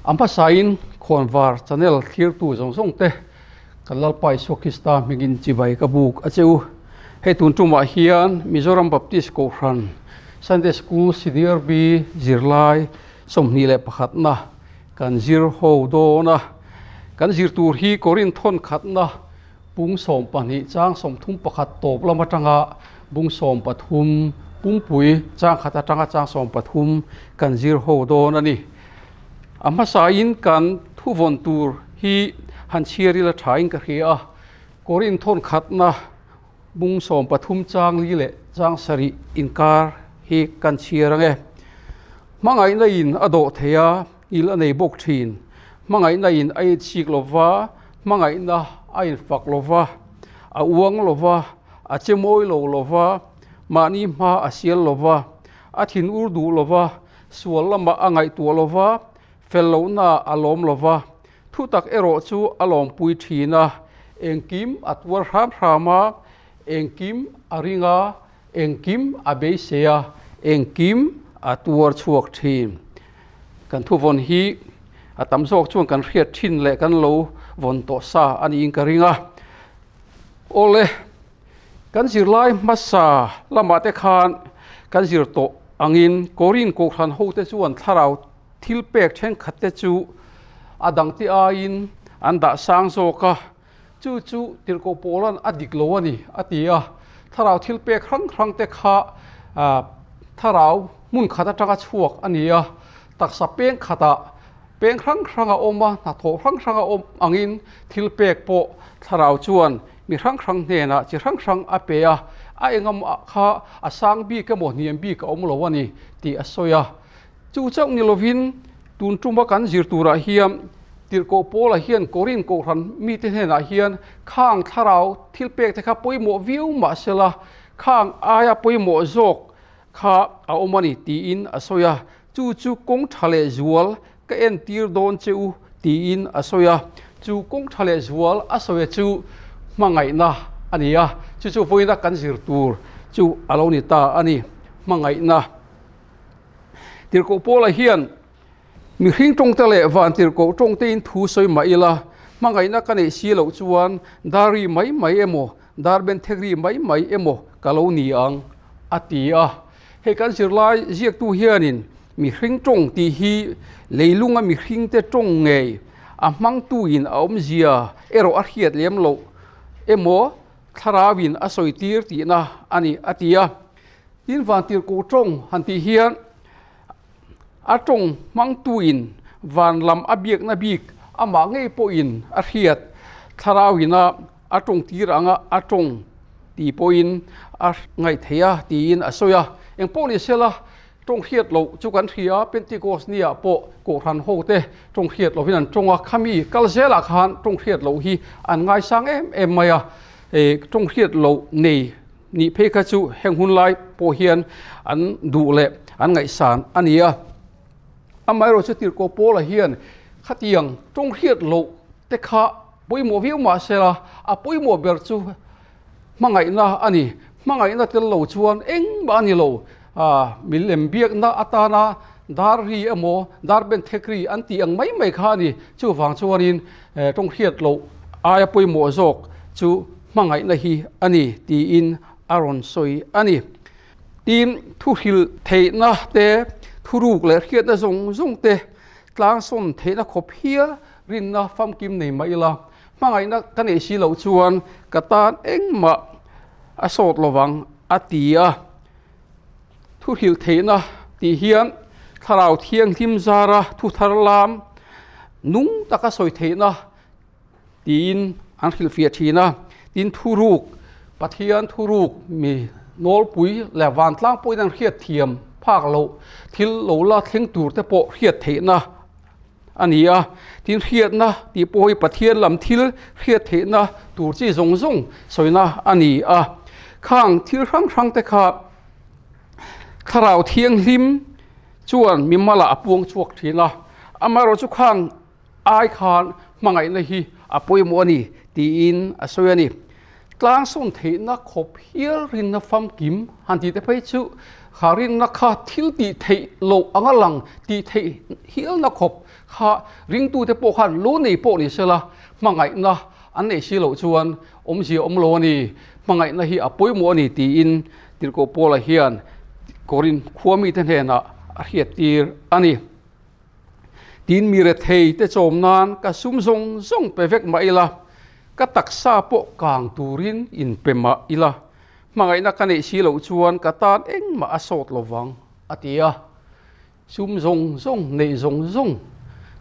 A hmasain Khawnvar channel thlirtu zawng zawng te kan Lalpa Isua Krista hmingin chibai ka buk a che u. Hei tun tumah hian Mizoram Baptist Kohhran Sunday School Senior B zirlai 21na kan zir ho dawn a. Kan zir tur hi Korinth thawn khatna Pung 12 chang 31 tawp lam atanga bung 13 pumpui chang khat atanga chang 13 kan zir ho dawn a ni. A hmasain kan thuvawn tur hi han chhiar ila thain ka hria a, Korinth thawn khatna bung 13 chang li leh chang sarih inkar hi kan chhiar ang e. Hmangaihna in a dawh thei a, il a nei bawk thin. Hmangaihna in a inchik lova, hmangaihna a infak lova, a uang lova, a che mawi lo lova, mahni hma a sial lova, a thin ur duh lova, sual lamah a ngaihtuah lova, fel lohnaah a lawm lova, thutak erawh chu a lawmpui thin a, engkim a tuar hram hram a, engkim a ring a, Engkim a beisei a, engkim a tuar chhuak thin. Kan thuvawn hi a tam zawk chuan kan hriat thin leh kan lo vawn tawh sa a niin ka ring a. Awle, kan zirlai hmasa lamah te khan kan zir tawh angin Korin Kohhran hote chuan thlarau thil pek thenkhat te chu a dangte aiin an dah sang zawk a. Chu chu tirhkoh Paula'n a dik lo a ni, a ti a. Thlarau thil pek hrang hrang te kha thlarau hmun khat atanga chhuak a ni a. Taksa peng khatah peng hrang hrang a awm a, hnathawh hrang hrang a awm angin thil pek pawh thlarau chuan mi hrang hrang hnenah chi hrang hrang a pe a. A engamaw kha a sang bik emaw hniam bik a awm lo a ni tih a sawi a. Chu chauh ni lovin tun tuma kan zir turah hian Tirhkoh Paula hian Korinth Kohhran mite hnenah hian khang thlarau thil pek te kha pawimawh viau mah sela khang aia pawimawh zawk kha a awm a ni tiin a sawi a. Chu chu kawng tha leh zual ka entir dawn che u tiin a sawi a. Chu kawng tha leh zual a sawi chu hmangaihna a ni a, chu chu vawiina kan zir tur chu a lo ni ta a ni, hmangaihna. Tirhkoh Paula hian mihring tawngte leh van tirhkoh tawngtein thu sawi mah ila, hmangaihna ka neih si loh chuan dar ri mai mai emaw, dar ben thek ri mai mai emaw ka lo ni ang, a ti a. Hei kan zirlai ziaktu hianin mihring tawng tih hi leilunga mihringte tawng ngei a hmangtuin a awmzia erawh a hriat lem loh emaw thlarauin a sawitir tihna a ni, a ti a. Tin vantirhkoh tawng han tih hian a tawng hmangtuin van lam a biakna bik amah ngei pawhin a hriat thlarauina a tawng tir anga a tawng tih pawhin a ngaih theih a tiin a sawi a. Engpawh ni sela tawng hriat loh chu kan hria a, Pentecost niah pawh Kohhran hote tawng hriat lovin an tawng a, khami kal zelah khan tawng hriat loh hi an ngaisang em em mai a, tawng hriat loh nei Nih phei kha chu heng hun lai pawh hian an duh leh an ngaihsan a ni a. Amaherawh chu Tirhkoh Paula hian khatiang tawng hriat loh te kha pawimawh viau mah sela a pawimawh ber chu hmangaihna a ni. Hmangaihna tel lo chuan engmah a ni lo. Milem biakna atana dar ri emaw dar ben thek ri an tih ang mai mai kha a ni. Chuvang chuanin tawng hriat loh aia pawimawh zawk chu hmangaihna hi a ni tiin a rawn sawi a ni. Tin, thuhrilh theihna te, thuruk leh hriatna zawng zawng te tlangsawn theihna khawp hial rinna famkim nei mah ila, hmangaihna ka neih si loh chuan ka tan engmah a sawt lovang a ti a. Thuhrilh theihna tih hian Thlarau Thianghlim zara thu thar lam nung taka sawi theihna tiin an hrilhfiah thin a. Tin, thuruk, Pathian thuruk mi nawlpui leh vantlang pawhin an hriat thiam phak loh thil lo la thleng tur te pawh hriat theihna a ni a. Tin, hriatna tih pawh hi Pathian lam thil hriat theihna tur chi zawng zawng sawina a ni a. Khang thil hrang hrang te kha Thlarau Thianghlim chuan mi malah a puang chhuak thin a. Amaherawhchu khang ai khan hmangaihna hi a pawimawh a ni tiin a sawi a ni. Tlangsawn theihna khawp hial rinna famkim han tih te phei chu kha rinna kha thil tih theih loh anga lang tih theih hialna khawp kha ringtute pawh khan lo nei pawh ni sela hmangaihna an nei si loh chuan awmzia awm lo a ni, hmangaihna hi a pawimawh a ni tiin Tirhkoh Paula hian Korinth khua mite hnenah a hriattir a ni. Tin mi rethei te chawm nan ka sum zawng zawng pe vek mah ila, ka taksa pawh kang turin in pe mah ila, hmangaihna ka neih si loh chuan ka tan engmah a sawt lo vang, a ti a. Sum zawng zawng, neih zawng zawng,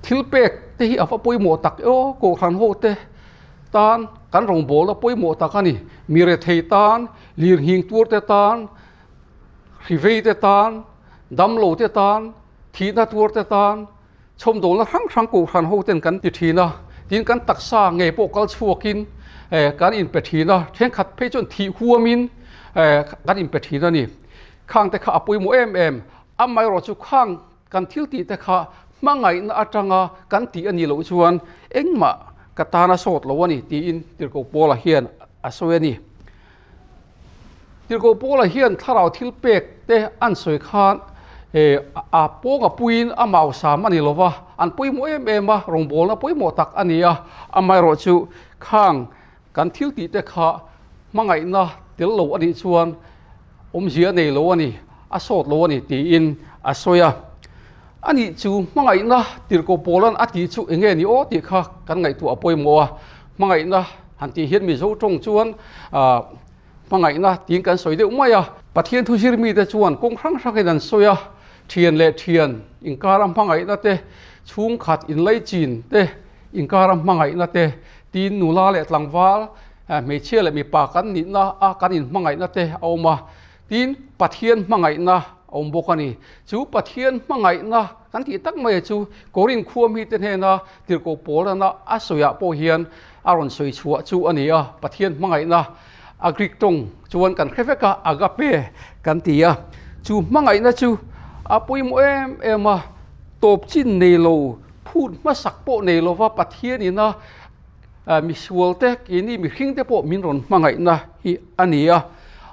thil pek te hi a va pawimawh tak e aw, Kohhran ho te tan kan rawngbawlna pawimawh tak a ni. Mi rethei tan, lirnghing tur te tan, hrivei te tan, damlo te tan, Thihna tuarte tan chhawmdawlna hrang hrang kohhran hoten kan ti thin a, tin kan taksa ngei pawh kal chhuakin kan inpe thin a, thenkhat phei chuan thih huamin kan inpe thin a ni. Khangte kha a pawimawh em em, amaherawh chu khang kan thil tihte kha hmangaihna atanga kan tih a nih loh chuan engmah ka tan a sawt lo a ni tiin Tirhkoh Paula hian a sawi a ni. Tirhkoh Paula hian thlarau thil pek te an sawi khan a pawnga puiin a mausam a ni lo va, an pawimawh em em a, rawngbawlna pawimawh tak a ni a, amaherawhchu khang kan thil tih te kha hmangaihna tel lo a nih chuan awmzia a nei lo a ni, a sawt lo a ni tiin a sawi a. A nih chu hmangaihna Tirhkoh Paula'n a tih chu eng nge ni aw tih kha kan ngaihtuah a pawimawh a, hmangaihna han tih hian Mizo tawng chuan hmangaihna tiin kan sawi deuh mai a. Pathian thu zir mite chuan kawng hrang hrangin an sawi a, thian leh thian inkara hmangaihna te, chhungkhat inlaichin te inkara hmangaihna te, tin nula leh tlangval, hmeichhia leh mipa kan nihna a kan inhmangaihna te a awm a. Tin, Pathian hmangaihna a awm bawk a ni. Chu Pathian hmangaihna kan tih tak mai chu Korinth khua mite hnena Tirhkoh Paulana a sawiah pawh hian a rawn sawi chhuah chu a ni a. Pathian hmangaihna a Greek tawng chuan kan hre vek a, agape kan ti a. Chu hmangaihna chu a pawimawh em em a, tawp chin nei lo, phut hmasak pawh nei lova Pathianina Misualte, keini mihringte pawh min rawn hmangaihna hi a ni a.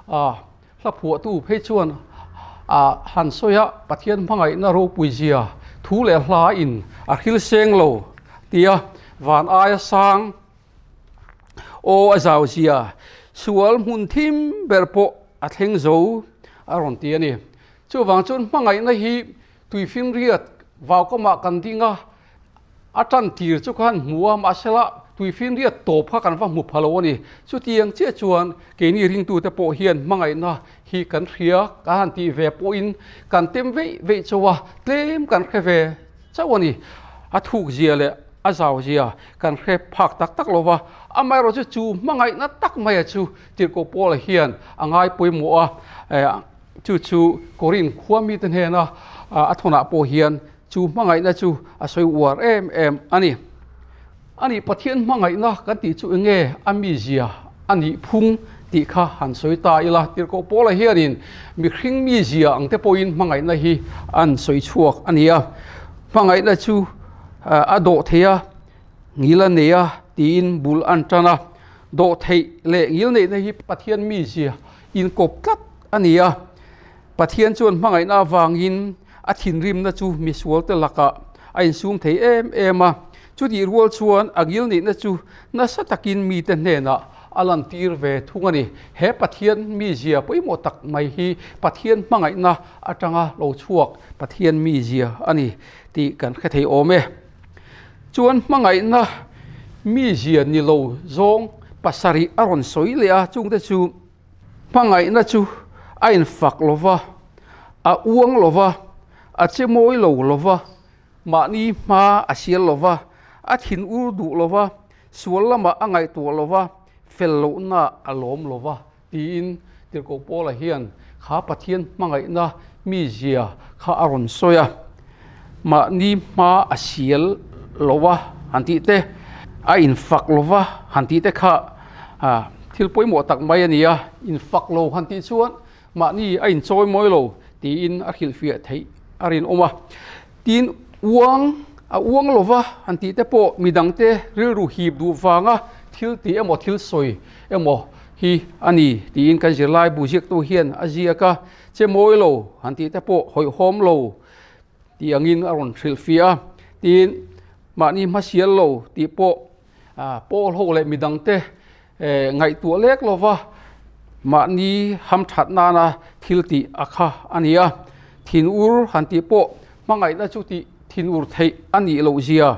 Hla phuahtu phei chuan han sawi a, Pathian hmangaihna ropuizia thu leh hla in a hril seng lo tia van aia sang aw a zauzia sual hmun thim ber pawh a thleng zo a rawn ti a ni. Chuvang chuan hmangaihna hi tuifinriat vaukamah kan ding a, A tan tir chu khan hmu a, mahsela tuifinriat tawp kha kan va hmu pha lo a ni. Chutiang chiah chuan keini ringtute pawh hian hmangaihna hi kan hria, kan han tih ve pawhin kan tem veih veih chauh a, tlem kan hre ve chauh a ni. A thukzia leh a zauzia kan hre phak tak tak lo va, amaherawhchu chu hmangaihna tak maia chu Tirhkoh Paula hian a ngai pawimawh a, chu chu Korinth khua mite hnena a thawnah pawh hian Chu hmangaihna chu a sawi uar em em a ni. A nih Pathian hmangaihna kan tih chu enge a mizia a nih phung tih kha han sawi ta ila. Tirhkoh Paula hianin mihring mizia ang te pawhin hmangaihna hi an sawi chhuak a ni a. Hmangaihna chu a dawh thei a, ngil a nei a tiin bul an tan a. Dawh theih leh ngil neihna hi Pathian mizia inkawp tlat a ni a. Pathian chuan hmangaihna avangin a thinrimna chu misualte lakah a insum thei em em a, chutih rual chuan a ngilnihna chu nasa takin mite hnenah a lantir ve thung a ni. He Pathian mizia pawimawh tak mai hi Pathian hmangaihna atanga lo chhuak Pathian mizia a ni tih kan hre thei awm e. Chuan hmangaihna mizia ni lo zawng pasarih a rawn sawi leh a, chungte chu, Hmangaihna chu a infak lo va, a uang lo va, a che mawi lo lo va, mahni hma a sial lo va, a thin ur duh lo va, sual lamah a ngaihtuah lo va, fel lohna a lawm lo va, tiin Tirhkoh Paula hian kha Pathian hmangaihna mizia kha a rawn sawi a. Mahni hma a sial lo va han tih te, a infak lo va han tih te kha thil pawimawh tak mai a ni a, infak lo han tih chuan mahni a inchawi mawi lo tiin a hrilhfiah theih a rinawm a. Tin, uang a uang lo va han tih te pawh midangte rilru hip duh vanga thil tih emaw thil sawi emaw. hi a ni tiin kan zirlai bu ziaktu hian a ziak a, che mawi lo han tih te pawh hawihhawm lo tih angin a rawn hrilhfiah a, tin mahni hmasial lo tih pawh pawl ho leh midangte ngaihtuah lek lova mahni hamthat nana thil tih a kha a ni a, thinur han tih pawh hmangaihna chu tih thinur theih a nih loh zia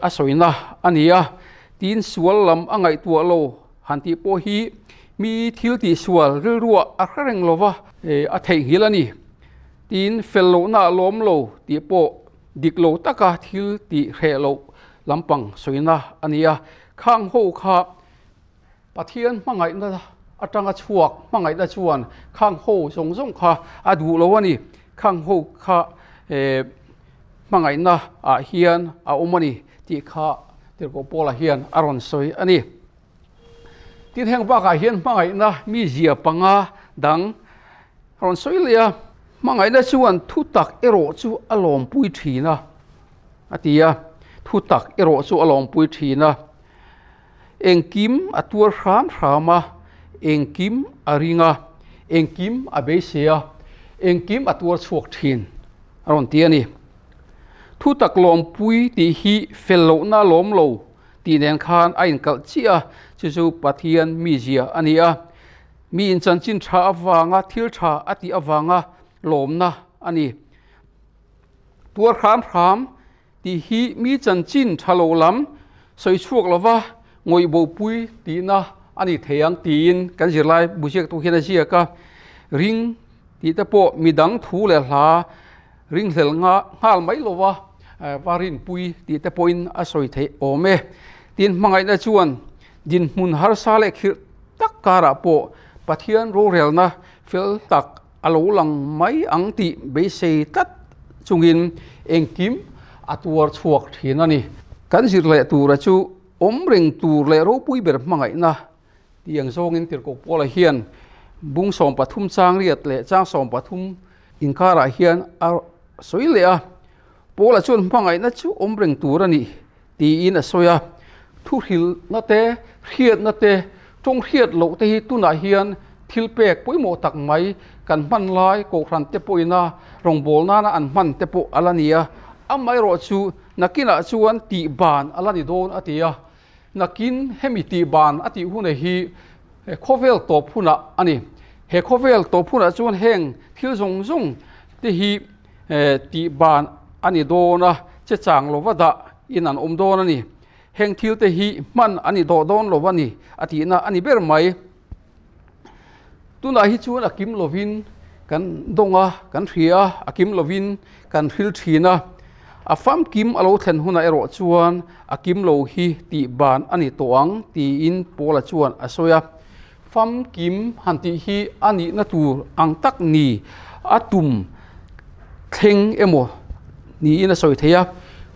a sawina a ni a, tin sual lam a ngaihtuah lo han tih pawh hi mi thil tih sual rilruah a hre reng lova a theihnghilh a ni, tin fel lohna a lawm lo tih pawh dik lo taka thil tih hreh loh lampang sawina a ni a, khang ho kha Pathian hmangaihna atanga chhuak hmangaihna chuan khang ho zawng zawng kha a duh lo a ni. Khang ho kha hmangaihna ah hian a awm a ni tih kha Tirhkoh Paula hian a rawn sawi a ni. Tin heng bakah hian hmangaihna mizia panga dang a rawn sawi leh a. Hmangaihna chuan thu tak erawh chu a lawmpui thin a, a ti a. Thu tak erawh chu a lawmpui thin a. Engkim a tuar hram hram a, engkim a ring a, engkim a beisei a, engkim a tuar chhuak thin a rawn ti a ni. Thutak lawmpui tih hi fel lohna lawm lo tih nen khan a inkalh chiah a, chu chu Pathian mizia a ni a. Mi inchanchin tha avanga thil tha a tih avanga lawmna a ni. Tuar hram hram Tih hi mi chanchin tha lo lam sawi chhuak lova ngawih bopui tihna a ni thei ang tiin kan zirlai bu ziaktu hian a ziak a. Ring tih te pawh midang thu leh hla ringhlel nghal mai lova va rinpui tih te pawhin a sawi theih awm e. Tin, hmangaihna chuan dinhmun harsa leh khirh tak karah pawh Pathian rorelna fel tak a lo lang mai ang tih beisei tlat chungin engkim a tuar chhuak thin a ni. Kan zir leh tura chu awm reng tur leh ropui ber hmangaihna tih ang zawngin Tirhkoh Paula hian bung 13 chang riat leh chang 13 inkarah hian a sawi leh a. Paula chuan hmangaihna chu awm reng tur a ni tiin a sawi a, thuhrilhna te, hriatna te, tawng hriat loh te hi tunah hian thil pek pawimawh tak mai kan hman lai Kohhran te pawhina rawngbâwl nana an hman te pawh a la ni a, amaherawh chu nakinah chuan tih ban a la ni dawn a ti a, nakin hemi tih ban a tih huna hi khawvel tawp hunah a ni. He khawvel tawp hunah chuan heng thil zawng zawng te hi tih ban a ni dawn a, che chang lova dah in an awm dawn a ni. Heng thil te hi hman a ni dawh dawn lo a ni a tihna a ni ber mai. Tunah hi chuan a kim lovin kan dawng a, kan hria a, a kim lovin kan hril thin a. A famkim a lo thlen hunah erawh chuan a kim lo hi tih ban a ni tawh ang tiin Paula chuan a sawi a. Famkim han tih hi a nihna tur ang tak ni a tum thleng emaw niin a sawi thei a.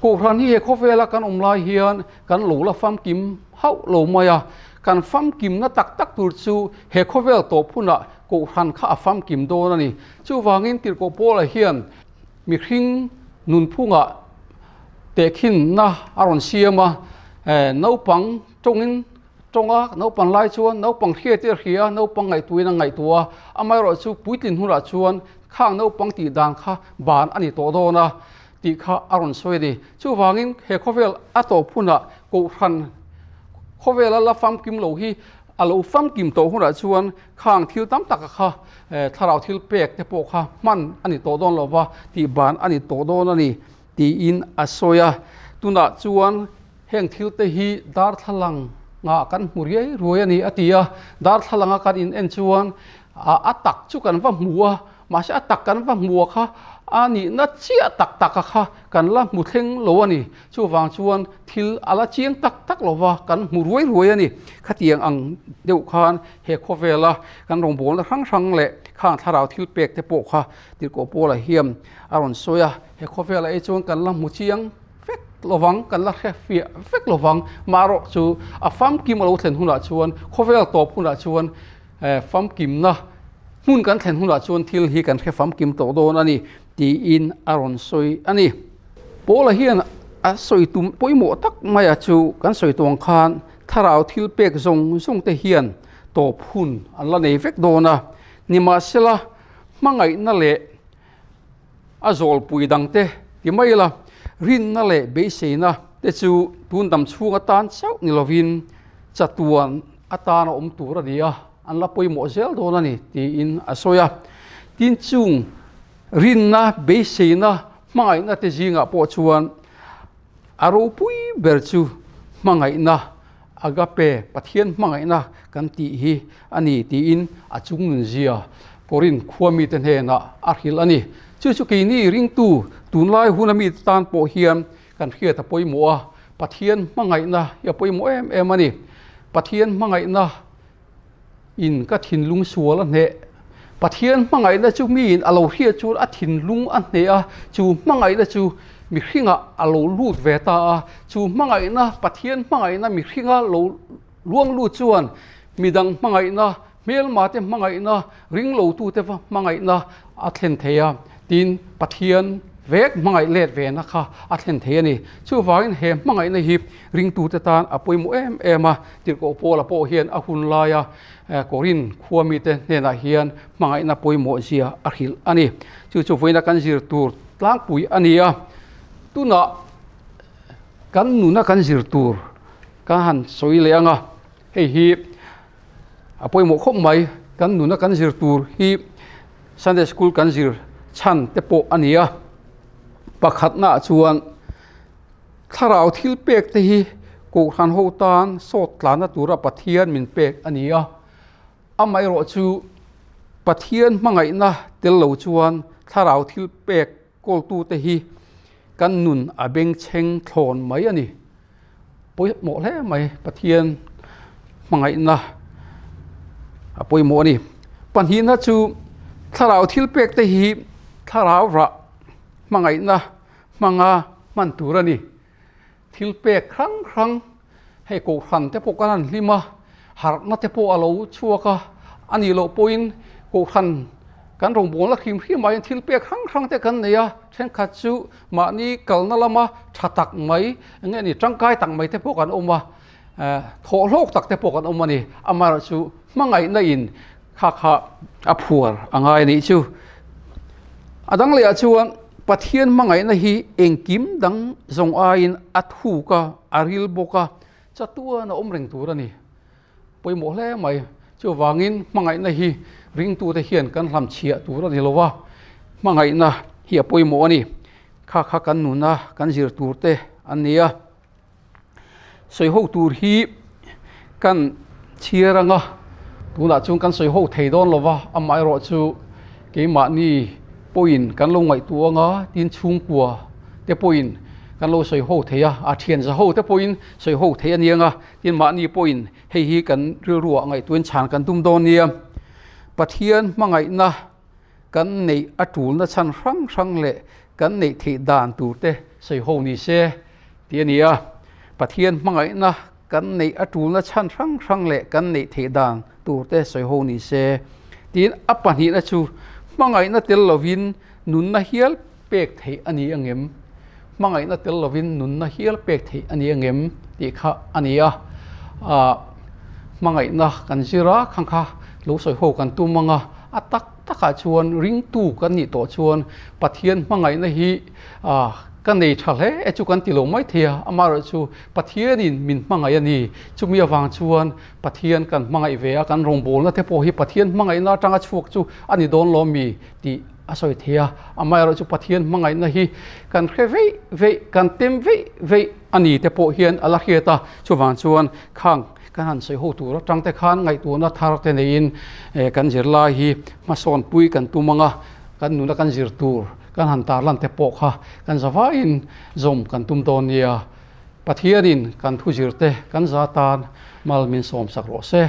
Kohhran hi he khawvela kan awm lai hian kan lo la famkim hauh lo mai a, kan famkimna tak tak tur chu he khawvel tawp hunah kohhran kha a famkim dawn a ni. Chuvangin Tirhkoh Paula hian mihring nunphungah tehkhinna a rawn siam a, naupang tawngin Tawnga naupang lai chuan naupang hriat i a hria, naupang ngaihtuahin a ngaihtuah a, amaherawhchu puitlin hunah chuan khang naupang tih dan kha ban a ni tawh dawn a tih kha a rawn sawi a ni. Chuvangin he khawvel a tawp hunah Kohhran khawvela la famkim lo hi a lo famkim tawh hunah chuan khang thil tam taka kha thlarau thil pek te pawh kha hman a ni tawh dawn lova tih ban a ni tawh dawn a ni tiin a sawi a. Tunah chuan Heng thil te hi darthlalang ah kan hmu riai ruai a ni a ti a, darthlalang a kan in en chuan a tak chu kan va hmu a, mahse a tak kan va hmu a kha a nihna chiah tak tak a kha kan la hmu thleng lo a ni. Chuvang chuan thil a la chiang tak tak lo va, kan hmu ruai ruai a ni. Khatiang ang deuh khan he khawvela kan rawngbawlna hrang hrang leh khang thlarau thil pek te pawh kha Tirhkoh Paula hian a rawn sawi a, he khawvelah hi chuan kan la hmu chiang vek lovang, kan la hre fiah vek lovang. Marawh chu a famkim a lo thlen hunah chuan, khawvel tawp hunah chuan famkimna hmun kan thlen hunah chuan thil hi kan hre famkim tawh dawn a ni tiin a rawn sawi a ni. Paula hian a sawi tum pawimawh tak maia chu kan sawi tawng khan thlarau thil pek zawng zawng te hian tawp hun an la nei vek dawn a, nimahsela hmangaihna leh a zawlpui dangte ti mai ila, rinna leh beiseina te chu tun dam chhung atan chauh ni lovin chatuan atan a awm tur a ni a, an la pawimawh zel dawn a ni tiin a sawi a. Tin chung rinna, beiseina, hmangaihna te zingah pawh chuan a ropui ber chu hmangaihna Agape, Pathian hmangaihna kan tih hi a ni tiin a chungnunzia Korinth khua mite hnenah a hrilh a ni. Chu chu keini ringtu tunlai huna mite tan pawh hian kan hriat a pawimawh a, Pathian hmangaihna hi a pawimawh em em a ni. Pathian hmangaihna in ka thinlung sual a hneh. Pathian hmangaihna chu miin a lo hriat chuan a thinlung a hneh a, chu hmangaihna chu mihringah a lo lut ve ta a. Chu hmangaihna, Pathian hmangaihna mihringa lo luang lut chuan midang hmangaihna, hmelmate hmangaihna, ringlotute hmangaihna a thlen thei a, tin Pathian vek hmangaih let vena kha a thlen thei a ni. Chuvangin he hmangaihna hi ringtute tan a pawimawh em em a, Tirhkoh Paula pawh hian a hun laia Korinth khua mite hnenah hian hmangaihna pawimawh zia a hrilh a ni. Chu chu vawiina kan zir tur tlangpui a ni a, tunah kan nuna kan zir tur kan han sawi leh ang a, hei hi a pawimawh khawp mai. Kan nuna kan zir tur hi Sunday School kan zir chhan te pawh a ni a, pakhatnaah chuan Thlarau thil pek te hi Kohhran ho tan sawt tlanna tura Pathian min pek a ni a, amaherawh chu Pathian hmangaihna tel lo chuan thlarau thil pek kawltute hi kan nun a bengchheng thlawn mai a ni. Pawimawh hle mai Pathian hmangaihna a pawimawh a ni. Pahnihna chu thlarau thil pek te hi thlarau rah hmangaihna hmanga hman tur a ni. Thil pek hrang hrang, hei kohhran te pawh kan han hlim a, harhna te pawh a lo chhuak a, a nih loh pawhin kohhran kan rawngbawlna hrim hrim ah hian thil pek hrang hrang te kan nei a, thenkhat chu mahni kalna lama tha tak mai eng nge ni tangkai tak mai te pawh kan awm a, thawh hlawk tak te pawh kan awm a ni. Amaherawhchu hmangaihna in Kha kha a phuar a ngai a nih chu. A dang lehah chuan Pathian hmangaihna hi engkim dang zawng aiin a thuk a, a ril bawk a, chatuan a awm reng tur a ni. Pawimawh hle mai. Chuvangin hmangaihna hi ringtute hian kan hlamchhiah tur a ni lo va, hmangaihna hi a pawimawh a ni. Kha kha kan nuna kan zir tur te an ni a. Sawi ho tur hi kan chhiar anga tunah chuan kan sawi ho thei dawn lova amaherawh chu keimahni pawhin kan lo ngaihtuah anga tin chhungkua te pawhin kan lo sawi ho thei a a thian za ho te pawhin sawi ho thei a ni anga tin mahni pawhin hei hi kan rilruah ngaihtuahin chhan kan tum dawn nia Pathian hmangaihna kan neih a tulna chhan hrang hrang leh kan neih theih dan tur te sawi ho ni se tih a ni a. Pathian hmangaihna kan neih a tulna chhan hrang hrang leh kan neih theih dan tur te sawi ho ni se tiin a pahnihna chu hmangaihna tel lovin nunna hial pek theih a ni angem? Hmangaihna tel lovin nunna hial pek theih a ni angem tih kha a ni a. Ahh hmangaihna kan zir a, khang kha lo sawi ho kan tum ang a, a tak takah chuan ringtu kan nih tawh chuan Pathian hmangaihna hi ahh ka nei tha hle e chu kan ti lo mai thei a, amaherawhchu Pathianin min hmangaih a ni. Chumi avang chuan Pathian kan hmangaih ve a, kan rawngbawlna te pawh hi Pathian hmangaihna atanga chhuak chu a ni dawn lo mi tih a sawi thei a, amaherawhchu Pathian hmangaihna hi kan hre veih veih, kan tem veih veih a ni te pawh hian a la hriat a, chuvang chuan khang kan han sawi ho tur atang te khan ngaihtuahna thar te neiin kan zirlai hi hmasawnpui kan tum ang a, kan nuna kan zir tur kan han tarlan te pawh kha kan zavaiin zawm kan tum dawn nia. Pathianin kan thu zir te kan za tan mal min sawmsak rawh se.